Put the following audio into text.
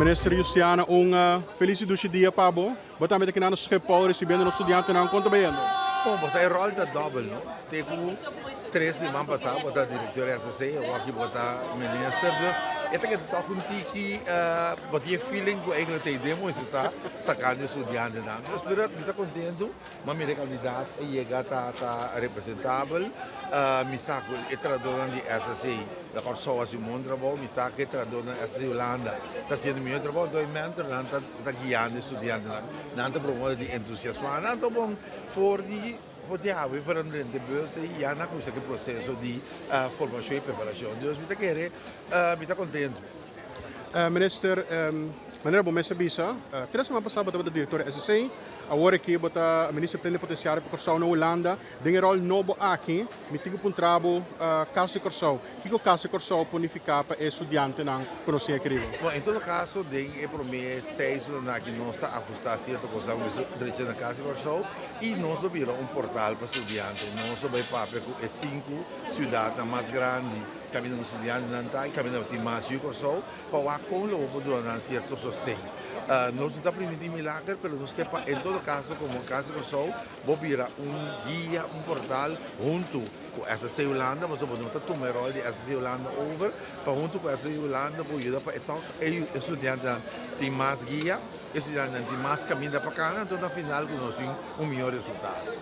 Minister Justiana, un felis y dushi dia pa bo. Bo tambe ta kina na Schiphol recibiendo nos studiantenan. Con ta bayendo? Bon, bo sa e rol ta dobbel, no? Te cu tres siman pasa bo ta director di SSC, awor aki bo ta minister. Dus e ta keda toch un tiki, bo tin e feeling cu eigenlijk ta e demo ese ta sacando e studiantenan. Dus pero mi ta contento, ma mira e cantidad a yega ta ta representabel. Mi sa cu e trahadornan di SSC na Kòrsou hasi un bon trabou, mi sa cu e trahadornan di SSC Hulanda ta haciendo mihor trabou, anto e mentornan ta. Ta guiando e studiantenan. Nan ta promove di entusiasmá nan. Anto bon, for di for di awe for drenta e bus ei ya nan a kuminsá ku e proseso di formashon i preparashon. Dus mi ta kere, mi ta kontentu. Minister, manera bo mes a bisa, tres siman pasá bo tabata direktor di SSC, awor aki bo ta Minister Plenipotensiario pa Kòrsou na Hulanda. Den e ròl nobo aki, mi tin ku puntra bo Kas di Kòrsou. Kiko Kas di Kòrsou por nifiká pa e studiantenan ku nos tin aki riba? Bon, en todo kaso den e promé seis lunanan aki nos ta ahustá sierto kosnan ku mester drecha na Kas di Kòrsou i nos lo bira un portal pa studiante. Nos lo bai papia ku e sinku siudatnan mas grandi kaminda nos studiantenan ta i kaminda tin mas yu Kòrsou pa wak kon lo bo por duna nan sierto sosten. Nos no ta primintí milager pero nos ke pa en todo kaso komo Kas di Kòrsou bo bira un guia, un portal huntu ku SSC Hulanda, pasobra bo no ta tuma e ròl di SSC Hulanda over, pa huntu ku SSC Hulanda bo yuda pa e tòg e studiantenan tin mas guia, e studiantenan tin mas kaminda pa kana, anto na final ku nos tin un mihó resultado.